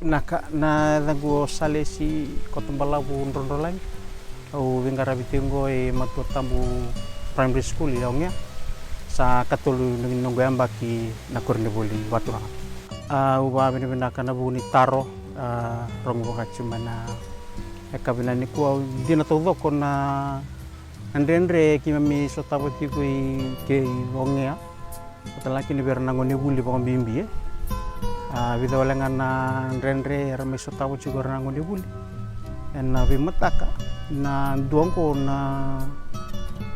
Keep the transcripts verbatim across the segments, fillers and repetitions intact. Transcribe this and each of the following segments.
Vinaka, na yacaqu o Salesi Kotobalavu Drodrolagi. Au veiqaravi tiko oqo e Matua Tabu Primary School e Ogea. Sa katolu na noqu yabaki na koronivuli vakaturaga. Au vakavinavinaka na vuku ni taro, a, rogo vakatsi mai na yakavi nikua. Au dina taucoko na, na dredre keimami sotava tiko i ke i Ogea. Vata tale ga kina vei ira na gonevuli vakabibi, e. A, vica wale ga na dredre era mai sotava tiko ira na gonevuli ena veimataka. Na dua oqo na,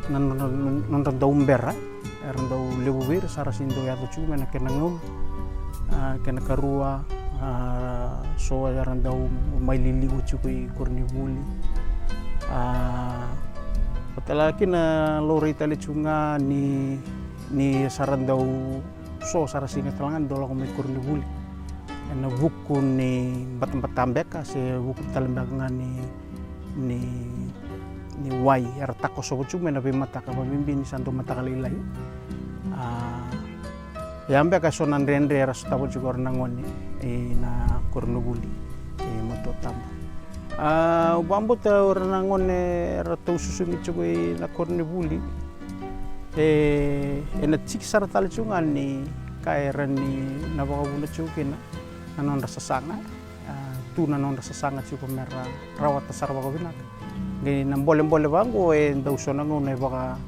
na, na, na, nodra dau bera, era dau levu vei ira sa ra sega ni dau yaco tiko mai na kena gauna. A, kena karua, a, so era dau mai liliwa tiko i koronivuli. A, vata tale ga kina laurai tale tiko ga ni ni sa ra dau, so sa ra sega tale ga ni dau lako mai koronivuli ena vuku ni batabata beka se vuku tale beka ga ni, ni, ni wai era takosova tiko mai na veimataka, vakabibi ni sa dau mataka lailai. A, ia beka e so na dredre era sotava tiko ira na gone ena koronivuli e Matua Tabu. A, au vakabauta o ira na gone era tau susugi tiko ena koronivuli, e, ena tiki sara tale tiko ga ni ka era ni na vakavuna tiko kina na nodra sasaga. A, tu na nodra sasaga tiko me ra rawata sara vakavinaka. Ni na bolebole vaqo e dau so na gauna e vaka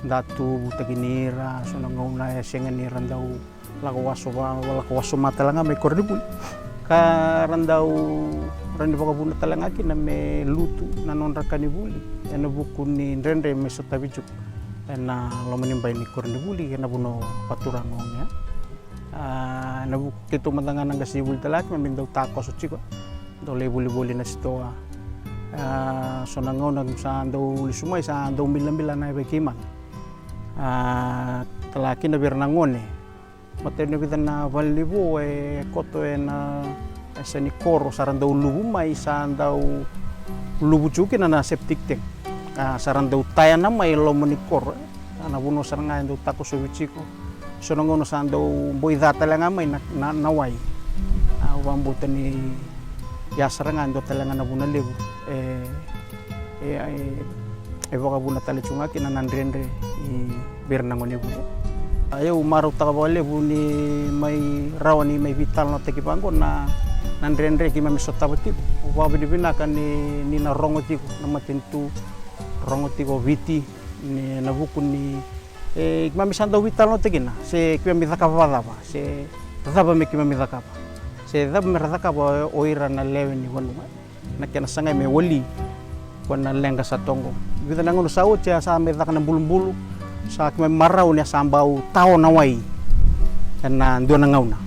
da tu vutaki ni ira, so na gauna e sega ni ra dau lako waso va, lako waso ma tale ga mai koronivuli. Ka ra dau, ra ni vakavuna tale ga kina me lutu na nodra ka ni vuli ena vuku ni dredre me sotavi tiko ena loma ni bai ni koronivuli ena vanua vakaturaga oqo. A, na vuku keitou mada ga na qasenivuli tale ga keimami dau takoso tiko, dau lai volivoli na sitoa. A, so na gauna sa dau lesu mai sa dau bilabila na yavai keimami. A, tale ga kina vei ira na gone. Matai ni vica na valenivo e koto ena yasa ni koro sa ra dau luvu mai, sa dau luvu tiko kina na septic tank. A, sa ra dau tayana mai loma ni koro. A, na vanua sara ga e dau takosovi tiko. So na gauna sa dau boi ca tale ga mai na, na, na wai. A, au vakabauta ni ya sara ga e dua tale ga na vuna levu e, e, e, e vakavuna tale tu ga kina na dredre i vei ira na gonevuli. A, au marautaka vakalevu ni mai rawa ni mai veitalanoataki vaqo na, na dredre keimami sotava tiko. Au vakavinavinaka ni, ni na rogo tiko na matanitu, rogo tiko Viti, ni na vuku ni, e, keimami sa dau veitalanoataki kina, se keimami cakava vakacava, se cava me keimami cakava, se cava me ra cakava o ira na lewe ni vanua. Na kena sagai me wali ko na leqa sa toqo. Vica na gauna sa oti a sa mai caka na bulubulu, sa keimami marau ni a sa bau tao na wai ena dua na gauna.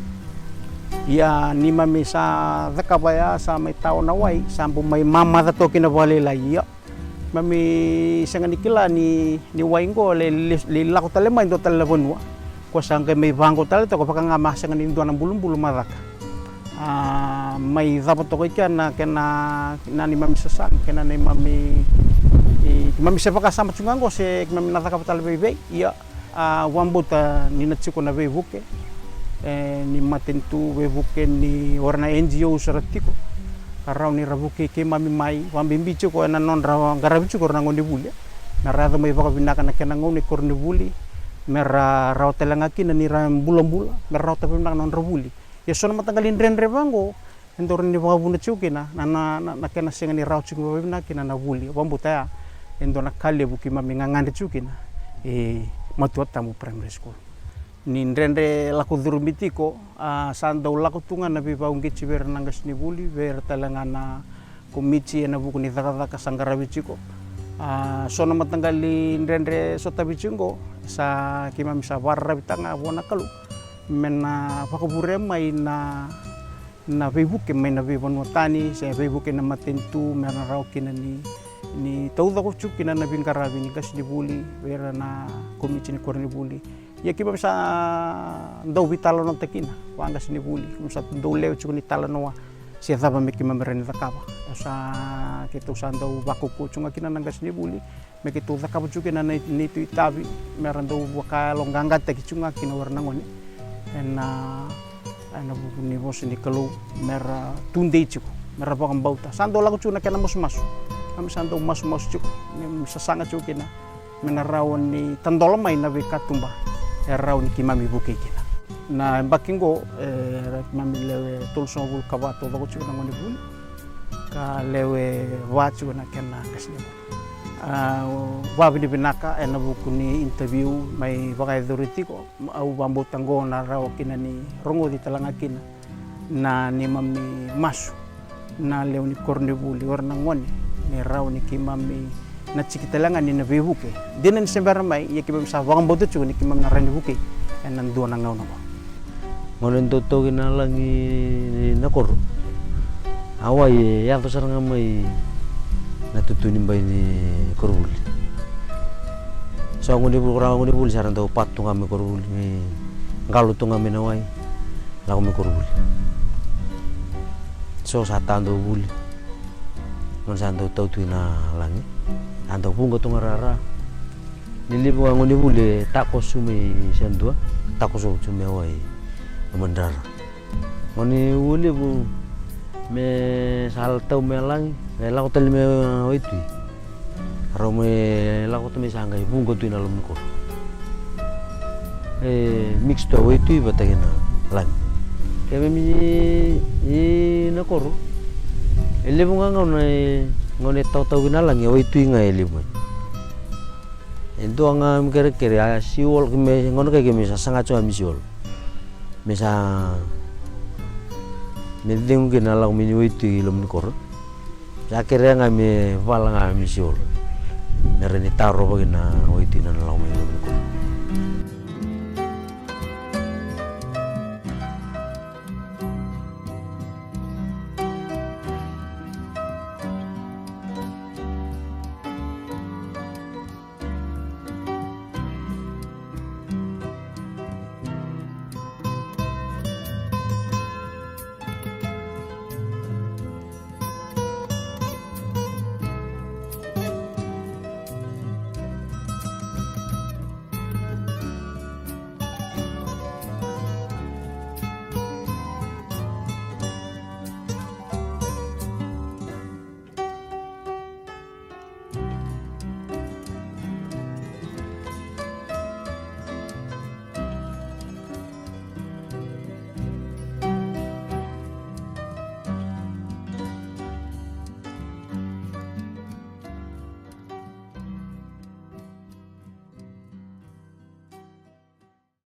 Ia ni mami sa cakava ya sa mai tao na wai, sa bau mai mamaca toka kina vakalailai. Ia mami sega ni kila ni, ni wai qo le, le, le lako tale mai dua tale na vanua. Ko sa qai mai vaqo tale toka vaka ga ma sega ni dua na bulubulu ma caka. A, mai cava toka i kea na kena, na neimami sasaga, kei na neimami, i, keimami se vakasama tu ga qo se keimami na cakava tale vei vei. Ia, a, au vakabauta ni na tiko na veivuke, e, ni matanitu, veivuke ni o ira na N G O sara tiko ka rawa ni ra vukei keimami mai, vakabibi tiko ena nodra qaravi tiko o ira na gonevuli, me ra yaco mai vakavinaka na kena gauna i koronivuli, me ra rawa tale ga kina ni ra bulabula, me ra rawata vakavinaka na nodra vuli. Ia so na mataqali dredre vaqo e dau rawa ni vakavuna tiko kina na, na, na, na kena sega ni rawa tiko vakavinaka kina na vuli. Au vakabauta ya e dua na ka levu keimami gagadre tiko kina e Matua Tabu Primary School. Ni dredre lako curumi tiko, a, sa dau lako tu ga na veivakauqeti vei ira na qasenivuli, vei ira tale ga na komiti ena vuku ni cakacaka sa qaravi tiko. A, so na mataqali dredre sotavi tiko qo, sa keimami sa vakararavitaka ga vua na Kalou me na vakavure mai na Na veivuke mai na veivanua tani se veivuke na matanitu me ra na rawa kina ni, ni taucoko tiko kina na veiqaravi ni qasenivuli vei ira na komiti ni koronivuli. Ia keimami sa dau veitalanoataki kina vaqasenivuli, keimami sa dau lewe tiko ni talanoa se cava me keimami rawa ni cakava. Sa keitou sa dau vakaukauwa tiko ga kina na qasenivuli me keitou cakava tiko kina na neitou itavi me ra dau vakayaloqaqataki tiko ga kina o ira na gone ena, ena vuku ni vosa ni Kalou, me ra tudei tiko, me ra vakabauta. Sa dau lako tiko na kena masumasu, keimami sa dau masumasu tiko, keimami sasaga tiko kina me na rawa ni tadola mai na veikatuba e rawa ni keimami vukei kina. Na yabaki qo e keimami lewe tolusagavulu ka va taucoko tiko na gonevuli, ka lewe va tiko na kena qasenivuli. A, vakavinavinaka ena vuku ni interview mai vakayacori tiko. Au vakabauta qo na rawa kina ni rogoci tale ga kina na neimami masu na lewe ni koronivuli, o ira na gone, me rawa ni keimami na tiki tale ga ni na veivuke. Dina ni se bera mai, ia keimami sa vakabauta tiko ni keimami na rawa ni vukei ena dua na gauna qo. Gauna e dau tau kina na lagi na koro, a wai e yaco sara ga mai na tutu ni bai ni korovuli. So a gonevuli, ko ra gonevuli sa ra dau patu ga mai korovuli, me qalo tu ga mai na wai, lako mai korovuli. So sa ta dau vuli, gauna sa dau tau tu na lagi, a dau vuqa tu ga rara. Ni levu ga gonevuli e takoso mai se dua, takoso tu mai wai e madrara. Gauna e ua levu me sa tau mai lagi, e lako tale mai waitui. Rau mai lako tu mai sa qai vuqa tu na loma ni koro. E mix tu a waitui vata kei na lagi. Keimami i na koro, e levu ga gauna e, gauna e tautau kina lagi, e waitui ga e levu mai. E dua ga me kerekere a siwol, me gauna kai keimami sa saga tu ga me siwol. Me sa, me cegu kina na lako mai ni waitui i loma ni koro. Sa kerea ga me vala ga me siwol, me rawa ni tarova kina na waitui na lako mai i loma ni koro.